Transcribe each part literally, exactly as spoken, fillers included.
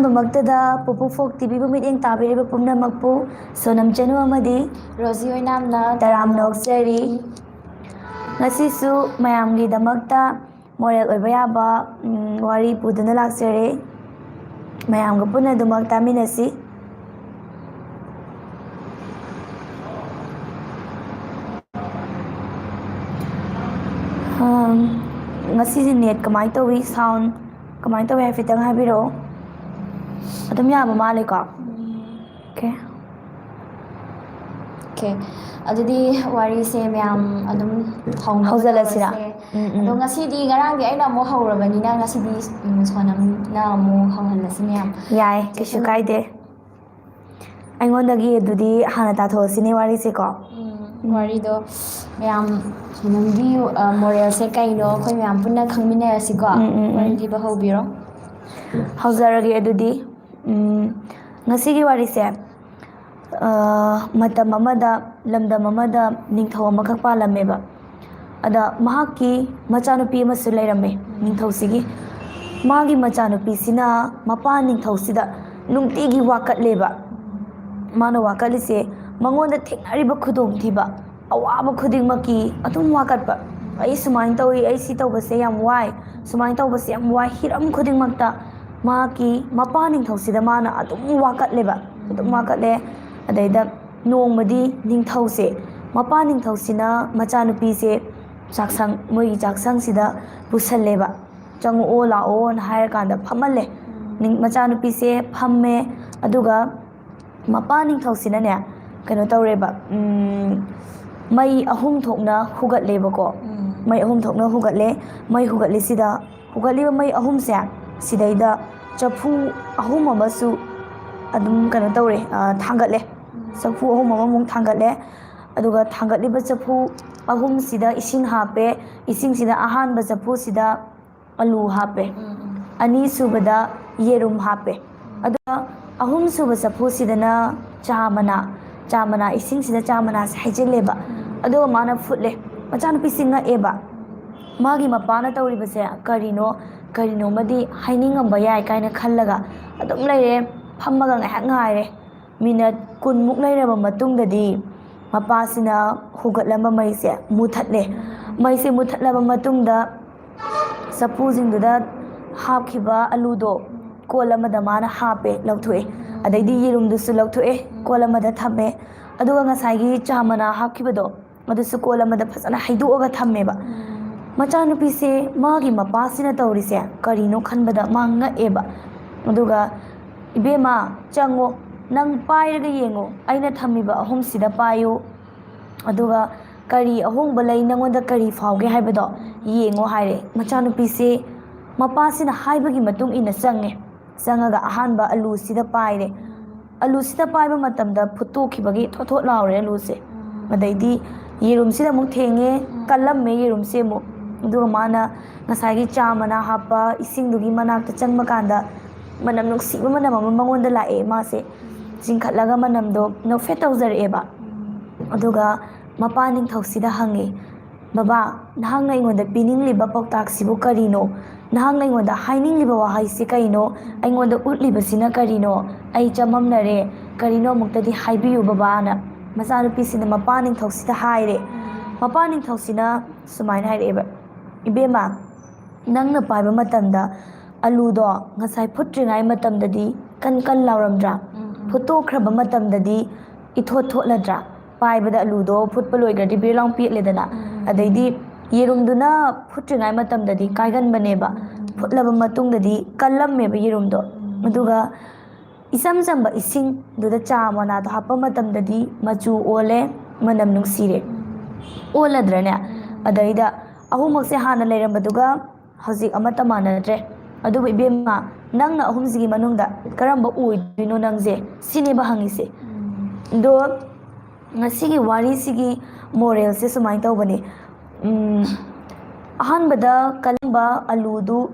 ꯑꯍꯥꯟꯕꯃꯛꯇꯗ ꯄꯨꯄꯨ ꯐꯣꯛ ꯇꯤꯚꯤꯕꯨ ꯃꯤꯠꯌꯦꯡ ꯇꯥꯕꯤꯔꯤꯕ ꯄꯨꯝꯅꯃꯛꯄꯨ ꯁꯣꯅꯝ ꯆꯅꯨ ꯑꯃꯗꯤ ꯔꯣꯖꯤ ꯑꯣꯏꯅꯥꯝꯅ ꯇꯔꯥꯝꯅ ꯑꯣꯛꯆꯔꯤ꯫ ꯉꯁꯤꯁꯨ ꯃꯌꯥꯝꯒꯤꯗꯃꯛꯇ ꯃꯣꯔꯦꯜ ꯑꯣꯏꯕ ꯌꯥꯕ, ꯎꯝ, ꯋꯥꯔꯤ ꯄꯨꯗꯨꯅ ꯂꯥꯛꯆꯔꯦ꯫ ꯃꯌꯥꯝꯒ ꯄꯨꯟꯅ ꯑꯗꯨꯃꯛ ꯇꯥꯃꯤꯟꯅꯁꯤ꯫ ꯎꯝ, ꯉꯁꯤꯁꯦ ꯅꯦꯠ ꯀꯃꯥꯏꯅ ꯇꯧꯏ, ꯁꯥꯎꯟ ꯀꯃꯥꯏꯅ ꯇꯧꯏ, ꯍꯥꯏꯐꯦꯠꯇꯪ ꯍꯥꯏꯕꯤꯔꯛꯑꯣ꯫ ꯑꯗꯨꯝ ꯌꯥꯕ ꯃꯥꯜꯂꯦꯀꯣ? ꯑꯣꯀꯦ꯫ ꯑꯣꯀꯦ, ꯑꯗꯨꯗꯤ ꯋꯥꯔꯤꯁꯦ ꯃꯌꯥꯝ ꯑꯗꯨꯝ ꯍꯧꯅꯕ ꯍꯧꯖꯤꯜꯂꯁꯤꯔꯥ? ꯇꯧꯔꯁꯦ꯫ ꯎꯝ, ꯎꯝ꯫ ꯑꯗꯣ ꯉꯁꯤꯗꯤ, ꯉꯔꯥꯡꯗꯤ ꯑꯩꯅ ꯑꯃꯨꯛ ꯍꯧꯔꯕꯅꯤꯅ, ꯉꯁꯤꯗꯤ, ꯎꯝ, ꯁꯣꯅꯝꯅ ꯑꯃꯨꯛ ꯍꯧꯍꯜꯂꯁꯤ ꯃꯌꯥꯝ꯫ ꯌꯥꯏ, ꯆꯦ ꯀꯩꯁꯨ ꯁꯣꯅꯝ꯫ ꯀꯥꯏꯗꯦ꯫ ꯑꯩꯉꯣꯟꯗꯒꯤ ꯑꯗꯨꯗꯤ ꯍꯥꯟꯅ ꯇꯥꯊꯣꯛꯑꯁꯤꯅꯦ ꯋꯥꯔꯤꯁꯦꯀꯣ꯫ ꯎꯝ, ꯋꯥꯔꯤꯗꯣ ꯃꯌꯥꯝ, ꯁꯣꯅꯝꯒꯤ, ꯑ, ꯃꯣꯔꯦꯜꯁꯦ ꯀꯩꯅꯣ, ꯑꯩꯈꯣꯏ ꯃꯌꯥꯝ ꯄꯨꯟꯅ ꯈꯪꯃꯤꯟꯅꯔꯁꯤꯀꯣ꯫ ꯎꯝ, ꯎꯝ, ꯎꯝ꯫ ꯋꯥꯔꯤ ꯂꯤꯕ ꯍꯧꯕꯤꯔꯣ꯫ ꯍꯧꯖꯔꯒꯦ ꯑꯗꯨꯗꯤ꯫ ꯎꯝ, ꯉꯁꯤꯒꯤ ꯋꯥꯔꯤꯁꯦ, ꯑ, ꯃꯇꯝ ꯑꯃꯗ, ꯂꯝꯗꯝ ꯑꯃꯗ ꯅꯤꯡꯊꯧ ꯑꯃꯈꯛ ꯄꯥꯜꯂꯝꯃꯦꯕ꯫ ꯑꯗ ꯃꯍꯥꯛꯀꯤ ꯃꯆꯥꯅꯨꯄꯤ ꯑꯃꯁꯨ ꯂꯩꯔꯝꯃꯦ ꯅꯤꯡꯊꯧꯁꯤꯒꯤ꯫ ꯃꯥꯒꯤ ꯃꯆꯥꯅꯨꯄꯤꯁꯤꯅ ꯃꯄꯥ ꯅꯤꯡꯊꯧꯁꯤꯗ ꯅꯨꯡꯇꯤꯒꯤ ꯋꯥꯀꯠꯂꯦꯕ꯫ ꯃꯥꯅ ꯋꯥꯀꯠꯂꯤꯁꯦ, ꯃꯉꯣꯟꯗ ꯊꯦꯡꯅꯔꯤꯕ ꯈꯨꯗꯣꯡꯊꯤꯕ, ꯑꯋꯥꯕ ꯈꯨꯗꯤꯡꯃꯛꯀꯤ ꯑꯗꯨꯝ ꯋꯥꯀꯠꯄ꯫ "ꯑꯩ ꯁꯨꯃꯥꯏꯅ ꯇꯧꯏ, ꯑꯩ ꯁꯤ ꯇꯧꯕꯁꯦ ꯌꯥꯝ ꯋꯥꯏ, ꯁꯨꯃꯥꯏꯅ ꯇꯧꯕꯁꯦ ꯌꯥꯝ ꯋꯥꯏ", ꯍꯤꯔꯝ ꯈꯨꯗꯤꯡꯃꯛꯇ ꯃꯍꯥꯛꯀꯤ ꯃꯄꯥ ꯅꯤꯡꯊꯧꯁꯤꯗ ꯃꯥꯅ ꯑꯗꯨꯝ ꯋꯥꯀꯠꯂꯦꯕ, ꯑꯗꯨꯝ ꯋꯥꯀꯠꯂꯦ꯫ ꯑꯗꯩꯗ ꯅꯣꯡꯃꯗꯤ ꯅꯤꯡꯊꯧꯁꯦ, ꯃꯄꯥ ꯅꯤꯡꯊꯧꯁꯤꯅ ꯃꯆꯥꯅꯨꯄꯤꯁꯦ ꯆꯥꯛꯁꯪ, ꯃꯣꯏꯒꯤ ꯆꯥꯛꯁꯪꯁꯤꯗ ꯄꯨꯁꯜꯂꯦꯕ꯫ "ꯆꯪꯉꯛꯑꯣ, ꯂꯥꯛꯑꯣꯅ" ꯍꯥꯏꯔꯀꯥꯟꯗ ꯐꯝꯍꯜꯂꯦ꯫ ꯅꯤꯡ-, ꯃꯆꯥꯅꯨꯄꯤꯁꯦ ꯐꯝꯃꯦ, ꯑꯗꯨꯒ ꯃꯄꯥ ꯅꯤꯡꯊꯧꯁꯤꯅꯅꯦ, ꯀꯩꯅꯣ ꯇꯧꯔꯦꯕ, ꯎꯝ, ꯃꯩ ꯑꯍꯨꯝ ꯊꯣꯛꯅ ꯍꯨꯒꯠꯂꯦꯕꯀꯣ꯫ ꯎꯝ꯫ ꯃꯩ ꯑꯍꯨꯝ ꯊꯣꯛꯅ ꯍꯨꯒꯠꯂꯦ꯫ ꯃꯩ ꯍꯨꯒꯠꯂꯤꯁꯤꯗ, ꯍꯨꯒꯠꯂꯤꯕ ꯃꯩ ꯑꯍꯨꯝꯁꯦ, ꯁꯤꯗꯩꯗ ꯆꯐꯨ ꯑꯍꯨꯝ ꯑꯃꯁꯨ ꯑꯗꯨꯝ, ꯀꯩꯅꯣ ꯇꯧꯔꯦ, ꯑ, ꯊꯥꯡꯒꯠꯂꯦ꯫ ꯆꯐꯨ ꯑꯍꯨꯝ ꯑꯃꯃꯨꯛ ꯊꯥꯡꯒꯠꯂꯦ꯫ ꯑꯗꯨꯒ ꯊꯥꯡꯒꯠꯂꯤꯕ ꯆꯐꯨ ꯑꯍꯨꯝꯁꯤꯗ ꯏꯁꯤꯡ ꯍꯥꯞꯄꯦ꯫ ꯏꯁꯤꯡꯁꯤꯗ, ꯑꯍꯥꯟꯕ ꯆꯐꯨꯁꯤꯗ ꯑꯂꯨ ꯍꯥꯞꯄꯦ꯫ ꯎꯝ, ꯎꯝ꯫ ꯑꯅꯤꯁꯨꯕꯗ ꯌꯦꯔꯨꯝ ꯍꯥꯞꯄꯦ꯫ ꯑꯗꯨꯒ ꯑꯍꯨꯝꯁꯨꯕ ꯆꯐꯨꯁꯤꯗꯅ ꯆꯥ ꯃꯅꯥ, ꯆꯥ ꯃꯅꯥ, ꯏꯁꯤꯡꯁꯤꯗ ꯆꯥ ꯃꯅꯥꯁꯦ ꯍꯩꯖꯤꯜꯂꯦꯕ꯫ ꯑꯗꯨꯒ ꯃꯥꯅ ꯐꯨꯠꯂꯦ꯫ ꯃꯆꯥꯅꯨꯄꯤꯁꯤ ꯉꯛꯑꯦꯕ꯫ ꯃꯥꯒꯤ ꯃꯄꯥꯅ ꯇꯧꯔꯤꯕꯁꯦ ꯀꯔꯤꯅꯣ? ꯀꯔꯤꯅꯣꯃꯗꯤ ꯍꯥꯏꯅꯤꯡꯉꯝꯕ ꯌꯥꯏ ꯀꯥꯏꯅ ꯈꯜꯂꯒ ꯑꯗꯨꯝ ꯂꯩꯔꯦ꯫ ꯐꯝꯃꯒ ꯉꯥꯏꯍꯥꯛ ꯉꯥꯏꯔꯦ꯫ ꯃꯤꯅꯠ ꯀꯨꯟꯃꯨꯛ ꯂꯩꯔꯕ ꯃꯇꯨꯡꯗꯗꯤ ꯃꯄꯥꯁꯤꯅ ꯍꯧꯒꯠꯂꯝꯕ ꯃꯩꯁꯦ ꯃꯨꯊꯠꯂꯦ꯫ ꯃꯩꯁꯦ ꯃꯨꯊꯠꯂꯕ ꯃꯇꯨꯡꯗ ꯆꯐꯨꯁꯤꯡꯗꯨꯗ ꯍꯥꯞꯈꯤꯕ ꯑꯂꯨꯗꯣ ꯀꯣꯜ ꯑꯃꯗ ꯃꯥꯅ ꯍꯥꯞꯄꯦ, ꯂꯧꯊꯣꯛꯑꯦ꯫ ꯑꯗꯩꯗꯤ ꯌꯦꯔꯨꯝꯗꯨꯁꯨ ꯂꯧꯊꯣꯛꯑꯦ, ꯀꯣꯜ ꯑꯃꯗ ꯊꯝꯃꯦ꯫ ꯑꯗꯨꯒ ꯉꯁꯥꯏꯒꯤ ꯆꯥ ꯃꯅꯥ ꯍꯥꯞꯈꯤꯕꯗꯣ ꯑꯗꯨꯁꯨ ꯀꯣꯜ ꯑꯃꯗ ꯐꯖꯅ ꯍꯩꯗꯣꯛꯑꯒ ꯊꯝꯃꯦꯕ꯫ ꯃꯆꯥꯅꯨꯄꯤꯁꯦ ꯃꯥꯒꯤ ꯃꯄꯥꯁꯤꯅ ꯇꯧꯔꯤꯁꯦ ꯀꯔꯤꯅꯣ ꯈꯟꯕꯗ ꯃꯥ ꯉꯛꯑꯦꯕ꯫ ꯑꯗꯨꯒ, "ꯏꯕꯦꯝꯃ, ꯆꯪꯉꯣ, ꯅꯪ ꯄꯥꯏꯔꯒ ꯌꯦꯡꯉꯣ, ꯑꯩꯅ ꯊꯝꯃꯤꯕ ꯑꯍꯨꯝꯁꯤꯗ ꯄꯥꯏꯌꯨ, ꯑꯗꯨꯒ ꯀꯔꯤ ꯑꯍꯣꯡꯕ ꯂꯩ, ꯅꯪꯉꯣꯟꯗ ꯀꯔꯤ ꯐꯥꯎꯒꯦ ꯍꯥꯏꯕꯗꯣ ꯌꯦꯡꯉꯣ" ꯍꯥꯏꯔꯦ꯫ ꯃꯆꯥꯅꯨꯄꯤꯁꯦ ꯃꯄꯥꯁꯤꯅ ꯍꯥꯏꯕꯒꯤ ꯃꯇꯨꯡ ꯏꯟꯅ ꯆꯪꯉꯦ꯫ ꯆꯪꯉꯒ ꯑꯍꯥꯟꯕ ꯑꯂꯨꯁꯤꯗ ꯄꯥꯏꯔꯦ꯫ ꯑꯂꯨꯁꯤꯗ ꯄꯥꯏꯕ ꯃꯇꯝꯗ ꯐꯨꯠꯇꯣꯛꯈꯤꯕꯒꯤ ꯊꯣꯠ ꯊꯣꯠ ꯂꯥꯎꯔꯦ ꯑꯂꯨꯁꯦ꯫ ꯑꯗꯩꯗꯤ ꯌꯦꯔꯨꯝꯁꯤꯗ ꯑꯃꯨꯛ ꯊꯦꯡꯉꯦ, ꯀꯜꯂꯝꯃꯦ ꯌꯦꯔꯨꯝꯁꯦ ꯑꯃꯨꯛ꯫ ꯑꯗꯨꯒ ꯃꯥꯅ ꯉꯁꯥꯏꯒꯤ ꯆꯥ ꯃꯅꯥ ꯍꯥꯞꯄ ꯏꯁꯤꯡꯗꯨꯒꯤ ꯃꯅꯥꯛꯇ ꯆꯪꯕ ꯀꯥꯟꯗ ꯃꯅꯝ ꯅꯨꯡꯁꯤꯕ ꯃꯅꯝ ꯑꯃ ꯃꯉꯣꯟꯗ ꯂꯥꯛꯑꯦ꯫ ꯃꯥꯁꯦ ꯆꯤꯡꯈꯠꯂꯒ ꯃꯅꯝꯗꯣ ꯅꯣꯛꯐꯦꯠ ꯇꯧꯖꯔꯛꯑꯦꯕ꯫ ꯑꯗꯨꯒ ꯃꯄꯥ ꯅꯤꯡꯊꯧꯁꯤꯗ ꯍꯪꯉꯦ, "ꯕꯕꯥ, ꯅꯍꯥꯛꯅ ꯑꯩꯉꯣꯟꯗ ꯄꯤꯅꯤꯡꯂꯤꯕ ꯄꯥꯎꯇꯥꯛꯁꯤꯕꯨ ꯀꯔꯤꯅꯣ? ꯅꯍꯥꯛꯅ ꯑꯩꯉꯣꯟꯗ ꯍꯥꯏꯅꯤꯡꯂꯤꯕ ꯋꯥꯍꯩꯁꯤ ꯀꯔꯤꯅꯣ? ꯑꯩꯉꯣꯟꯗ ꯎꯠꯂꯤꯕꯁꯤꯅ ꯀꯔꯤꯅꯣ? ꯑꯩ ꯆꯃꯝꯅꯔꯦ꯫ ꯀꯔꯤꯅꯣ ꯑꯃꯨꯛꯇꯗꯤ ꯍꯥꯏꯕꯤꯌꯨ ꯕꯕꯥꯅ" ꯃꯆꯥꯅꯨꯄꯤꯁꯤꯅ ꯃꯄꯥ ꯅꯤꯡꯊꯧꯁꯤꯗ ꯍꯥꯏꯔꯦ꯫ ꯃꯄꯥ ꯅꯤꯡꯊꯧꯁꯤꯅ ꯁꯨꯃꯥꯏꯅ ꯍꯥꯏꯔꯛꯑꯦꯕ, "ꯏꯕꯦꯝꯃ, ꯅꯪꯅ ꯄꯥꯏꯕ ꯃꯇꯝꯗ ꯑꯂꯨꯗꯣ ꯉꯁꯥꯏ ꯐꯨꯠꯇ꯭ꯔꯤꯉꯩ ꯃꯇꯝꯗꯗꯤ ꯀꯟ ꯀꯟ ꯂꯥꯎꯔꯝꯗ꯭ꯔꯥ? ꯐꯨꯠꯇꯣꯛꯈ꯭ꯔꯕ ꯃꯇꯝꯗꯗꯤ ꯏꯊꯣꯠ ꯊꯣꯠꯂꯗ꯭ꯔꯥ? ꯄꯥꯏꯕꯗ ꯑꯂꯨꯗꯣ ꯐꯨꯠꯄ ꯂꯣꯏꯈ꯭ꯔꯗꯤ ꯕꯤꯔ ꯂꯥꯎ ꯄꯦꯠꯂꯦꯗꯅ꯫ ꯑꯗꯩꯗꯤ ꯌꯦꯔꯨꯝꯗꯨꯅ ꯐꯨꯠꯇ꯭ꯔꯤꯉꯩ ꯃꯇꯝꯗꯗꯤ ꯀꯥꯏꯒꯟꯕꯅꯦꯕ꯫ ꯐꯨꯠꯂꯕ ꯃꯇꯨꯡꯗꯗꯤ ꯀꯜꯂꯝꯃꯦꯕ ꯌꯦꯔꯨꯝꯗꯣ꯫ ꯑꯗꯨꯒ ꯏꯆꯝ ꯆꯝꯕ ꯏꯁꯤꯡꯗꯨꯗ ꯆꯥ ꯃꯅꯥꯗꯣ ꯍꯥꯞꯄ ꯃꯇꯝꯗꯗꯤ ꯃꯆꯨ ꯑꯣꯜꯂꯦ, ꯃꯅꯝ ꯅꯨꯡꯁꯤꯔꯦ꯫ ꯑꯣꯜꯂꯗ꯭ꯔꯅꯦ? ꯑꯗꯩꯗ ꯑꯍꯨꯝꯃꯛꯁꯦ ꯍꯥꯟꯅ ꯂꯩꯔꯝꯕꯗꯨꯒ ꯍꯧꯖꯤꯛ ꯑꯃꯠꯇ ꯃꯥꯟꯅꯗ꯭ꯔꯦ꯫ ꯑꯗꯨꯕꯨ ꯏꯕꯦꯝꯃ, ꯅꯪꯅ ꯑꯍꯨꯝꯁꯤꯒꯤ ꯃꯅꯨꯡꯗ ꯀꯔꯝꯕ ꯑꯣꯏꯗꯣꯏꯅꯣ ꯅꯪꯁꯦ?" ꯁꯤꯅꯦꯕ ꯍꯪꯉꯤꯁꯦ꯫ ꯑꯗꯣ ꯉꯁꯤꯒꯤ ꯋꯥꯔꯤꯁꯤꯒꯤ ꯃꯣꯔꯦꯜꯁꯦ ꯁꯨꯃꯥꯏꯅ ꯇꯧꯕꯅꯦ꯫ ꯎꯝ, ꯑꯍꯥꯟꯕꯗ ꯀꯜꯂꯝꯕ ꯑꯂꯨꯗꯨ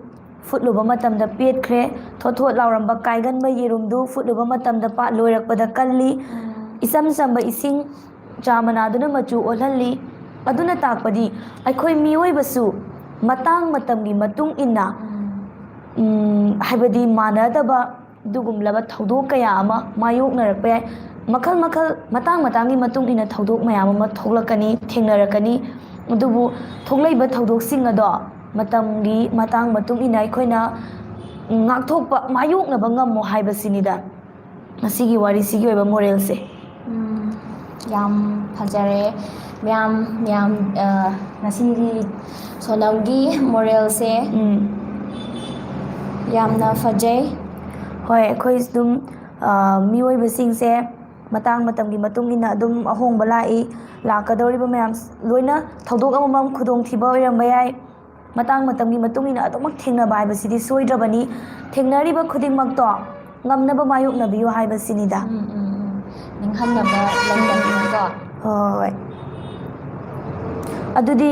ꯐꯨꯠꯂꯨꯕ ꯃꯇꯝꯗ ꯄꯦꯠꯈ꯭ꯔꯦ꯫ ꯊꯣꯠ ꯊꯣꯠ ꯂꯥꯎꯔꯝꯕ ꯀꯥꯏꯒꯟꯕ ꯌꯦꯔꯨꯝꯗꯨ ꯐꯨꯠꯂꯨꯕ ꯃꯇꯝꯗ ꯄꯥꯠ ꯂꯣꯏꯔꯛꯄꯗ ꯀꯜꯂꯤ꯫ ꯏꯆꯝ ꯆꯝꯕ ꯏꯁꯤꯡ ꯆꯥ ꯃꯅꯥꯗꯨꯅ ꯃꯆꯨ ꯑꯣꯜꯍꯜꯂꯤ꯫ ꯑꯗꯨꯅ ꯇꯥꯛꯄꯗꯤ ꯑꯩꯈꯣꯏ ꯃꯤꯑꯣꯏꯕꯁꯨ ꯃꯇꯥꯡ ꯃꯇꯝꯒꯤ ꯃꯇꯨꯡ ꯏꯟꯅ ꯎꯝ, ꯍꯥꯏꯕꯗꯤ ꯃꯥꯟꯅꯗꯕ ꯑꯗꯨꯒꯨꯝꯂꯕ ꯊꯧꯗꯣꯛ ꯀꯌꯥ ꯑꯃ ꯃꯥꯌꯣꯛꯅꯔꯛꯄ ꯌꯥꯏ꯫ ꯃꯈꯜ ꯃꯈꯜ, ꯃꯇꯥꯡ ꯃꯇꯥꯡꯒꯤ ꯃꯇꯨꯡ ꯏꯟꯅ ꯊꯧꯗꯣꯛ ꯃꯌꯥꯝ ꯑꯃ ꯊꯣꯛꯂꯛꯀꯅꯤ, ꯊꯦꯡꯅꯔꯛꯀꯅꯤ꯫ ꯑꯗꯨꯕꯨ ꯊꯣꯛꯂꯛꯏꯕ ꯊꯧꯗꯣꯛꯁꯤꯡ ꯑꯗꯣ ꯃꯇꯝꯒꯤ ꯃꯇꯥꯡ ꯃꯇꯨꯡ ꯏꯟꯅ ꯑꯩꯈꯣꯏꯅ ꯉꯥꯛꯊꯣꯛꯄ, ꯃꯥꯌꯣꯛꯅꯕ ꯉꯝꯃꯣ ꯍꯥꯏꯕꯁꯤꯅꯤꯗ ꯉꯁꯤꯒꯤ ꯋꯥꯔꯤꯁꯤꯒꯤ ꯑꯣꯏꯕ ꯃꯣꯔꯦꯜꯁꯦ꯫ ꯎꯝ, ꯌꯥꯝ ꯐꯖꯔꯦ ꯃꯌꯥꯝ꯫ ꯃꯌꯥꯝ, ꯑ, ꯉꯁꯤꯒꯤ ꯁꯣꯅꯝꯒꯤ ꯃꯣꯔꯦꯜꯁꯦ ꯎꯝ, ꯌꯥꯝꯅ ꯐꯖꯩ꯫ ꯍꯣꯏ, ꯑꯩꯈꯣꯏ ꯑꯗꯨꯝ, ꯑ, ꯃꯤꯑꯣꯏꯕꯁꯤꯡꯁꯦ ꯃꯇꯥꯡ ꯃꯇꯝꯒꯤ ꯃꯇꯨꯡ ꯏꯟꯅ ꯑꯗꯨꯝ ꯑꯍꯣꯡꯕ ꯂꯥꯛꯏ꯫ ꯂꯥꯛꯀꯗꯧꯔꯤꯕ ꯃꯌꯥꯝ ꯂꯣꯏꯅ ꯊꯧꯗꯣꯛ ꯑꯃꯃꯝ ꯈꯨꯗꯣꯡꯊꯤꯕ ꯑꯣꯏꯔꯝꯕ ꯌꯥꯏ꯫ ꯃꯇꯥꯡ ꯃꯇꯝꯒꯤ ꯃꯇꯨꯡ ꯏꯟꯅ ꯑꯗꯨꯃꯛ ꯊꯦꯡꯅꯕ ꯍꯥꯏꯕꯁꯤꯗꯤ ꯁꯣꯏꯗ꯭ꯔꯕꯅꯤ꯫ ꯊꯦꯡꯅꯔꯤꯕ ꯈꯨꯗꯤꯡꯃꯛꯇꯣ ꯉꯝꯅꯕ ꯃꯥꯌꯣꯛꯅꯕꯤꯌꯨ ꯍꯥꯏꯕꯁꯤꯅꯤꯗ꯫ ꯎꯝ, ꯎꯝ, ꯎꯝ꯫ ꯅꯤꯡꯍꯟꯅꯕ ꯂꯩꯇꯕꯅꯤꯀꯣ꯫ ꯍꯣꯏ꯫ ꯑꯗꯨꯗꯤ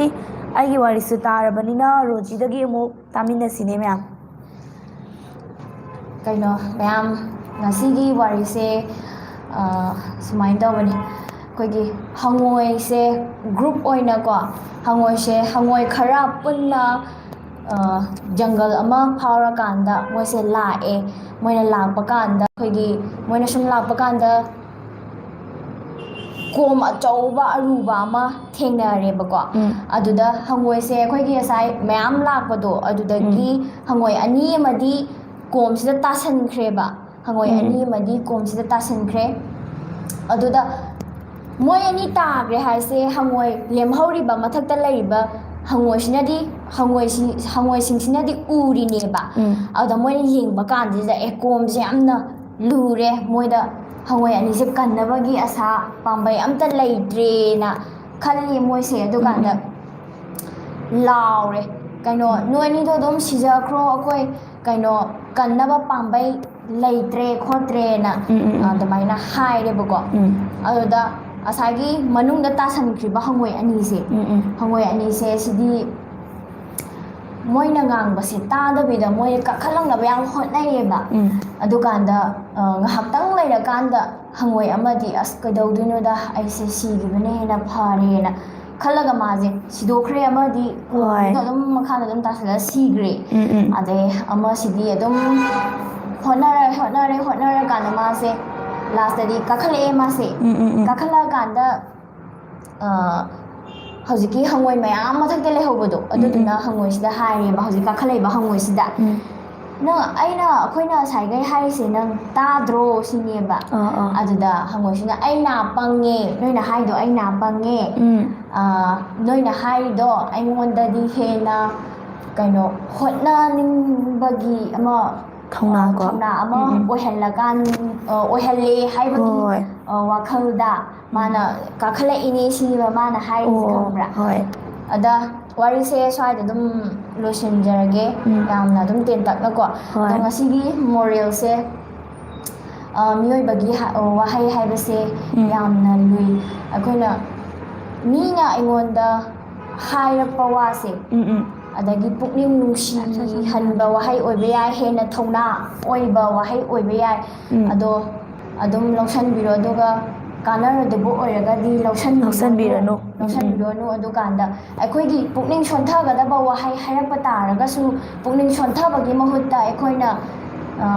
ꯑꯩꯒꯤ ꯋꯥꯔꯤꯁꯨ ꯇꯥꯔꯕꯅꯤꯅ ꯔꯣꯖꯤꯗꯒꯤ ꯑꯃꯨꯛ ꯇꯥꯃꯤꯟꯅꯁꯤꯅꯦ ꯃꯌꯥꯝ꯫ ꯀꯩꯅꯣ ꯃꯌꯥꯝ, ꯉꯁꯤꯒꯤ ꯋꯥꯔꯤꯁꯦ, ꯑ, ꯁꯨꯃꯥꯏꯅ ꯇꯧꯕꯅꯤ꯫ ꯑꯩꯈꯣꯏꯒꯤ ꯍꯉꯣꯏꯁꯦ group ꯑꯣꯏꯅꯀꯣ, ꯍꯉꯣꯏꯁꯦ, ꯍꯉꯣꯏ ꯈꯔ ꯄꯨꯟꯅ, ꯑ, ꯖꯪꯒꯜ ꯑꯃ ꯐꯥꯎꯔꯀꯥꯟꯗ ꯃꯣꯏꯁꯦ ꯂꯥꯛꯑꯦ꯫ ꯃꯣꯏꯅ ꯂꯥꯛꯄ ꯀꯥꯟꯗ ꯑꯩꯈꯣꯏꯒꯤ, ꯃꯣꯏꯅ ꯁꯨꯝ ꯂꯥꯛꯄ ꯀꯥꯟꯗ ꯀꯣꯝ ꯑꯆꯧꯕ ꯑꯔꯨꯕ ꯑꯃ ꯊꯦꯡꯅꯔꯦꯕꯀꯣ꯫ ꯎꯝ꯫ ꯑꯗꯨꯗ ꯍꯉꯣꯏꯁꯦ ꯑꯩꯈꯣꯏꯒꯤ ꯉꯁꯥꯏ ꯃꯌꯥꯝ ꯂꯥꯛꯄꯗꯣ, ꯑꯗꯨꯗꯒꯤ ꯍꯉꯣꯏ ꯑꯅꯤ ꯑꯃꯗꯤ ꯀꯣꯝꯁꯤꯗ ꯇꯥꯁꯟꯈ꯭ꯔꯦꯕ꯫ ꯍꯉꯣꯏ ꯎꯝ꯫ ꯑꯅꯤ ꯑꯃꯗꯤ ꯀꯣꯝꯁꯤꯗ ꯇꯥꯁꯟꯈ꯭ꯔꯦ꯫ ꯑꯗꯨꯗ ꯃꯣꯏ ꯑꯅꯤ ꯇꯥꯈ꯭ꯔꯦ ꯍꯥꯏꯁꯦ, ꯍꯉꯣꯏ ꯂꯦꯝꯍꯧꯔꯤꯕ ꯃꯊꯛꯇ ꯂꯩꯔꯤꯕ ꯍꯉꯣꯏꯁꯤꯅꯗꯤ, ꯍꯉꯣꯏꯁꯤ-, ꯍꯉꯣꯏꯁꯤꯡꯁꯤꯅꯗꯤ ꯎꯔꯤꯅꯦꯕ꯫ ꯎꯝ꯫ ꯑꯗꯨꯗ ꯃꯣꯏꯅ ꯌꯦꯡꯕ ꯀꯥꯟꯁꯤꯗ, ꯑꯦ, ꯀꯣꯝꯁꯦ ꯌꯥꯝꯅ ꯂꯨꯔꯦ, ꯃꯣꯏꯗ ꯍꯉꯣꯏ ꯑꯅꯤꯁꯦ ꯀꯟꯅꯕꯒꯤ ꯑꯁꯥ ꯄꯥꯝꯕꯩ ꯑꯝꯇ ꯂꯩꯇ꯭ꯔꯦꯅ ꯈꯜꯂꯤ ꯃꯣꯏꯁꯦ꯫ ꯑꯗꯨꯀꯥꯟꯗ ꯎꯝ, ꯂꯥꯎꯔꯦ, "ꯀꯩꯅꯣ, ꯅꯣꯏ ꯑꯅꯤꯗꯣ ꯑꯗꯨꯝ ꯁꯤꯖꯈ꯭ꯔꯣ, ꯑꯩꯈꯣꯏ, ꯀꯩꯅꯣ, ꯀꯟꯅꯕ ꯄꯥꯝꯕꯩ ꯂꯩꯇ꯭ꯔꯦ ꯈꯣꯠꯇ꯭ꯔꯦꯅ", ꯎꯝ, ꯎꯝ, ꯎꯝ꯫ ꯑꯗꯨꯃꯥꯏꯅ ꯍꯥꯏꯔꯦꯕꯀꯣ꯫ ꯎꯝ꯫ ꯑꯗꯨꯗ ꯉꯁꯥꯏꯒꯤ ꯃꯅꯨꯡꯗ ꯇꯥꯁꯟꯈ꯭ꯔꯤꯕ ꯍꯉꯣꯏ ꯑꯅꯤꯁꯦ, ꯎꯝ, ꯎꯝ꯫ ꯍꯉꯣꯏ ꯑꯅꯤꯁꯦ ꯁꯤꯗꯤ ꯃꯣꯏꯅ ꯉꯥꯡꯕꯁꯦ ꯇꯥꯗꯕꯤꯗ ꯃꯣꯏ ꯀꯥꯈꯠꯂꯛꯅꯕ ꯌꯥꯝ ꯍꯣꯠꯅꯩꯌꯦꯕ꯫ ꯎꯝ꯫ ꯑꯗꯨꯀꯥꯟꯗ, ꯑ, ꯉꯥꯏꯍꯥꯛꯇꯪ ꯂꯩꯔꯀꯥꯟꯗ ꯍꯉꯣꯏ ꯑꯃꯗꯤ, "ꯑꯁ, ꯀꯩꯗꯧꯗꯣꯏꯅꯣꯗ, ꯑꯩꯁꯦ ꯁꯤꯈꯤꯕꯅ ꯍꯦꯟꯅ ꯐꯔꯦꯅ" ꯈꯜꯂꯒ ꯃꯥꯁꯦ ꯁꯤꯗꯣꯛꯈ꯭ꯔꯦ, ꯑꯃꯗꯤ ꯀꯣꯝꯗ ꯑꯗꯨꯝ ꯃꯈꯥꯗ ꯑꯗꯨꯝ ꯇꯥꯁꯜꯂꯒ ꯁꯤꯈ꯭ꯔꯦ꯫ ꯎꯝ, ꯎꯝ꯫ ꯑꯗꯩ ꯑꯃꯁꯤꯗꯤ ꯑꯗꯨꯝ ꯍꯣꯠꯅꯔꯦ, ꯍꯣꯠꯅꯔꯦ, ꯍꯣꯠꯅꯔꯀꯥꯟꯗ ꯃꯥꯁꯦ ꯂꯥꯁꯇꯗꯤ ꯀꯥꯈꯠꯂꯛꯑꯦ ꯃꯥꯁꯦ꯫ ꯎꯝ, ꯎꯝ, ꯎꯝ꯫ ꯀꯥꯈꯠꯂꯛꯑꯀꯥꯟꯗ, ꯑ, ꯍꯧꯖꯤꯛꯀꯤ ꯍꯪꯉꯣꯏ ꯃꯌꯥꯝ ꯃꯊꯛꯇ ꯂꯩꯍꯧꯕꯗꯣ, ꯑꯗꯨꯗꯨꯅ ꯍꯪꯉꯣꯏꯁꯤꯗ ꯍꯥꯏꯔꯦꯕ, ꯍꯧꯖꯤꯛ ꯀꯥꯈꯠꯂꯛꯏꯕ ꯍꯪꯉꯣꯏꯁꯤꯗ꯫ ꯎꯝ꯫ "ꯅꯪ, ꯑꯩꯅ, ꯑꯩꯈꯣꯏꯅ ꯉꯁꯥꯏꯈꯩ ꯍꯥꯏꯔꯤꯁꯦ ꯅꯪ ꯇꯥꯗ꯭ꯔꯣ?" ꯁꯤꯅꯦꯕ꯫ ꯑꯥ, ꯑꯥ꯫ ꯑꯗꯨꯗ ꯍꯪꯉꯣꯏꯁꯤꯅ, "ꯑꯩ ꯅꯥ ꯄꯪꯉꯦ, ꯅꯣꯏꯅ ꯍꯥꯏꯗꯣ ꯑꯩ ꯅꯥ ꯄꯪꯉꯦ꯫ ꯎꯝ꯫ ꯑ, ꯅꯣꯏꯅ ꯍꯥꯏꯔꯤꯗꯣ ꯑꯩꯉꯣꯟꯗꯗꯤ ꯍꯦꯟꯅ, ꯀꯩꯅꯣ, ꯍꯣꯠꯅꯅꯤꯡꯕꯒꯤ ꯑꯃ, ꯊꯧꯅꯥ ꯑ, ꯀꯣ? ꯊꯧꯅꯥ ꯑꯃ ꯎꯝ, ꯎꯝ꯫ ꯑꯣꯏꯍꯜꯂꯀꯥꯟ-, ꯑ, ꯑꯣꯏꯍꯜꯂꯦ ꯍꯥꯏꯕꯒꯤ, ꯍꯣꯏ꯫ ꯑ, ꯋꯥꯈꯜꯗ ꯃꯥꯅ ꯀꯥꯈꯠꯂꯛꯏꯅꯦ ꯁꯤꯅꯦꯕ ꯃꯥꯅ ꯍꯥꯏꯔꯤꯁꯦ, ꯑꯣ, ꯈꯪꯕ꯭ꯔꯥ? ꯍꯣꯏ꯫ ꯑꯗ ꯋꯥꯔꯤꯁꯦ ꯁ꯭ꯋꯥꯏꯗ ꯑꯗꯨꯝ ꯂꯣꯏꯁꯤꯟꯖꯔꯒꯦ꯫ ꯎꯝ꯫ ꯌꯥꯝꯅ ꯑꯗꯨꯝ ꯇꯦꯟꯇꯛꯅꯀꯣ꯫ ꯍꯣꯏ꯫ ꯑꯗꯣ ꯉꯁꯤꯒꯤ moralꯁꯦ, ꯑ, ꯃꯤꯑꯣꯏꯕꯒꯤ ꯍꯥ-, ꯋꯥꯍꯩ ꯍꯥꯏꯕꯁꯦ ꯎꯝ꯫ ꯌꯥꯝꯅ ꯂꯨꯏ꯫ ꯑꯩꯈꯣꯏꯅ, ꯃꯤꯅ ꯑꯩꯉꯣꯟꯗ ꯍꯥꯏꯔꯛꯄ ꯋꯥꯁꯦ, ꯎꯝ, ꯎꯝ꯫ ꯑꯗꯒꯤ ꯄꯨꯛꯅꯤꯡ ꯅꯨꯡꯁꯤꯍꯟꯕ ꯋꯥꯍꯩ ꯑꯣꯏꯕ ꯌꯥꯏ, ꯍꯦꯟꯅ ꯊꯧꯅꯥ ꯑꯣꯏꯕ ꯋꯥꯍꯩ ꯑꯣꯏꯕ ꯌꯥꯏ꯫ ꯎꯝ꯫ ꯑꯗꯣ ꯑꯗꯨꯝ ꯂꯧꯁꯟꯕꯤꯔꯣ, ꯑꯗꯨꯒ ꯀꯥꯟꯅꯔꯣꯏꯗꯕ ꯑꯣꯏꯔꯒꯗꯤ ꯂꯧꯁꯟꯕꯤꯔꯣ-, ꯂꯧꯁꯟꯕꯤꯔꯅꯨ꯫ ꯎꯝ, ꯎꯝ꯫ ꯂꯧꯁꯟꯕꯤꯔꯣꯅꯨ꯫ ꯑꯗꯨꯀꯥꯟꯗ ꯑꯩꯈꯣꯏꯒꯤ ꯄꯨꯛꯅꯤꯡ ꯁꯣꯟꯊꯒꯗꯕ ꯋꯥꯍꯩ ꯍꯥꯏꯔꯛꯄ ꯇꯥꯔꯒꯁꯨ, ꯄꯨꯛꯅꯤꯡ ꯁꯣꯟꯊꯕꯒꯤ ꯃꯍꯨꯠꯇ ꯑꯩꯈꯣꯏꯅ, ꯑ,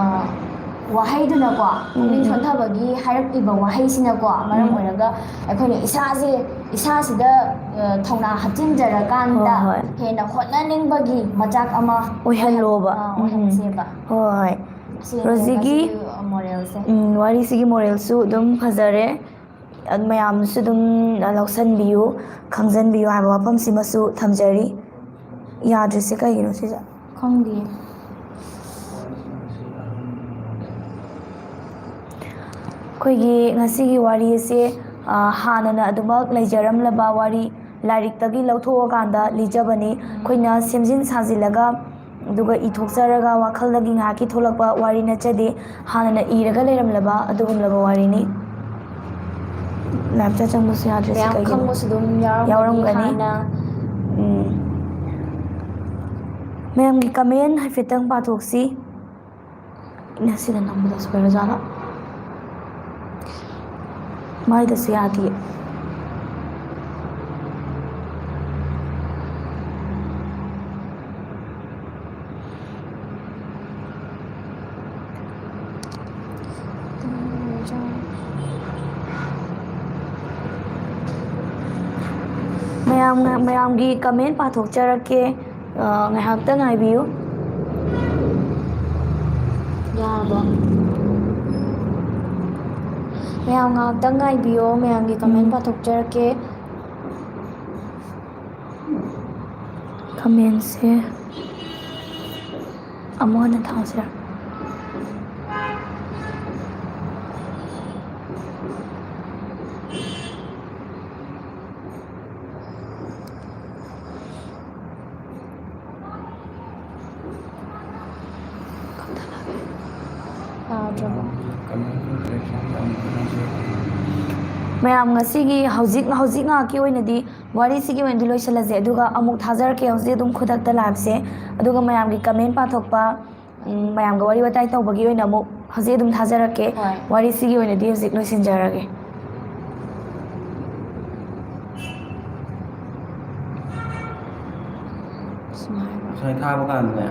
ꯋꯥꯍꯩꯗꯨꯅꯀꯣ, ꯄꯨꯛꯅꯤꯡ ꯎꯝ, ꯎꯝ꯫ ꯁꯣꯟꯊꯕꯒꯤ ꯍꯥꯏꯔꯛꯂꯤꯕ ꯋꯥꯍꯩꯁꯤꯅꯀꯣ, ꯃꯔꯝ ꯎꯝ꯫ ꯑꯣꯏꯔꯒ ꯑꯩꯈꯣꯏꯅ ꯏꯁꯥꯁꯦ, ꯏꯁꯥꯁꯤꯗ, ꯑ, ꯊꯧꯅꯥ ꯍꯥꯞꯆꯤꯟꯖꯔꯀꯥꯟꯗ ꯍꯣꯏ, ꯍꯣꯏ꯫ ꯍꯦꯟꯅ ꯍꯣꯠꯅꯅꯤꯡꯕꯒꯤ ꯃꯆꯥꯛ ꯑꯃ ꯑꯣꯏꯍꯜꯂꯣꯕ꯫ ꯑ, ꯎꯝ, ꯎꯝ꯫ ꯑꯣꯏꯍꯟꯁꯦꯕ꯫ ꯍꯣꯏ, ꯍꯣꯏ꯫ ꯁꯤꯅꯤ ꯔꯣꯖꯤꯒꯤ, ꯉꯁꯤꯒꯤ moralꯁꯦ꯫ ꯎꯝ, ꯋꯥꯔꯤꯁꯤꯒꯤ moralꯁꯨ ꯑꯗꯨꯝ ꯐꯖꯔꯦ꯫ ꯑꯗꯨ ꯃꯌꯥꯝꯅꯁꯨ ꯑꯗꯨꯝ ꯂꯧꯁꯟꯕꯤꯌꯨ, ꯈꯪꯖꯟꯕꯤꯌꯨ ꯍꯥꯏꯕ ꯋꯥꯐꯝꯁꯤꯃꯁꯨ ꯊꯝꯖꯔꯤ꯫ ꯌꯥꯗ꯭ꯔꯤꯁꯦ ꯀꯩꯒꯤꯅꯣ ꯁꯤꯁꯦ? ꯈꯪꯗꯤꯌꯦ꯫ ꯑꯩꯈꯣꯏꯒꯤ ꯉꯁꯤꯒꯤ ꯋꯥꯔꯤ ꯑꯁꯦ, ꯑ, ꯍꯥꯟꯅꯅ ꯑꯗꯨꯃꯛ ꯂꯩꯖꯔꯝꯂꯕ ꯋꯥꯔꯤ, ꯂꯥꯏꯔꯤꯛꯇꯒꯤ ꯂꯧꯊꯣꯛꯑꯀꯥꯟꯗ ꯂꯤꯖꯕꯅꯤ꯫ ꯑꯩꯈꯣꯏꯅ ꯁꯦꯝꯖꯤꯟ ꯁꯥꯖꯤꯜꯂꯒ, ꯑꯗꯨꯒ ꯏꯊꯣꯛꯆꯔꯒ ꯋꯥꯈꯜꯗꯒꯤ ꯉꯥꯏꯍꯥꯛꯀꯤ ꯊꯣꯛꯂꯛꯄ ꯋꯥꯔꯤ ꯅꯠꯆꯗꯦ꯫ ꯍꯥꯟꯅꯅ ꯏꯔꯒ ꯂꯩꯔꯝꯂꯕ ꯑꯗꯨꯒꯨꯝꯂꯕ ꯋꯥꯔꯤꯅꯤ꯫ Liveꯇ ꯆꯪꯕꯁꯨ ꯌꯥꯗ꯭ꯔꯤꯁꯦ ꯃꯌꯥꯝ ꯀꯩꯒꯤꯅꯣ? ꯈꯪꯕꯁꯨ ꯑꯗꯨꯝ ꯌꯥꯎꯔꯝꯒꯅꯤ ꯌꯥꯎꯔꯝꯒꯅꯤ꯫ ꯍꯥꯟꯅ꯫ ꯎꯝ꯫ ꯃꯌꯥꯝꯒꯤ comment ꯍꯥꯏꯐꯦꯠꯇꯪ ꯄꯥꯊꯣꯛꯁꯤ꯫ ꯏꯅꯦ, ꯁꯤꯗ ꯅꯝꯕꯗ ꯁꯣꯏꯔꯖꯥꯠꯂꯣ? ꯃꯥꯏꯗꯁꯨ ꯌꯥꯗꯤꯌꯦ꯫ ꯃꯌꯥꯝ, ꯃꯌꯥꯝꯒꯤ comment ꯄꯥꯊꯣꯛꯆꯔꯛꯀꯦ꯫ ꯑ, ꯉꯥꯏꯍꯥꯛꯇ ꯉꯥꯏꯕꯤꯌꯨ꯫ ꯌꯥꯔꯕꯣ? ꯃꯌꯥꯝ ꯉꯥꯏꯍꯥꯛꯇꯪ ꯉꯥꯏꯕꯤꯌꯣ, ꯃꯌꯥꯝꯒꯤ comment ꯎꯝ꯫ ꯄꯥꯊꯣꯛꯆꯔꯛꯀꯦ꯫ Commentꯁꯦ ꯑꯃꯨꯛ ꯍꯟꯅ ꯊꯥꯁꯤꯔꯥ? ꯇꯥꯗ꯭ꯔꯕꯣ? ꯃꯌꯥꯝ, ꯉꯁꯤꯒꯤ ꯍꯧꯖꯤꯛ, ꯍꯧꯖꯤꯛ ꯉꯥꯏꯍꯥꯛꯀꯤ ꯑꯣꯏꯅꯗꯤ ꯋꯥꯔꯤꯁꯤꯒꯤ ꯑꯣꯏꯅꯗꯤ ꯂꯣꯏꯁꯤꯜꯂꯁꯦ, ꯑꯗꯨꯒ ꯑꯃꯨꯛ ꯊꯥꯖꯔꯛꯀꯦ ꯍꯧꯖꯤꯛ ꯑꯗꯨꯝ ꯈꯨꯗꯛꯇ liveꯁꯦ, ꯑꯗꯨꯒ ꯃꯌꯥꯝꯒꯤ comment ꯄꯥꯊꯣꯛꯄ, ꯎꯝ, ꯃꯌꯥꯝꯒ ꯋꯥꯔꯤ ꯋꯥꯇꯥꯏ ꯇꯧꯕꯒꯤ ꯑꯣꯏꯅ ꯑꯃꯨꯛ ꯍꯧꯖꯤꯛ ꯑꯗꯨꯝ ꯊꯥꯖꯔꯛꯀꯦ꯫ ꯍꯣꯏ꯫ ꯋꯥꯔꯤꯁꯤꯒꯤ ꯑꯣꯏꯅꯗꯤ ꯍꯧꯖꯤꯛ ꯂꯣꯏꯁꯤꯟꯖꯔꯒꯦ꯫ ꯁꯨꯃꯥꯏꯅ꯫ ꯉꯁꯥꯏ ꯊꯥꯕ ꯀꯥꯟꯗꯅꯦ,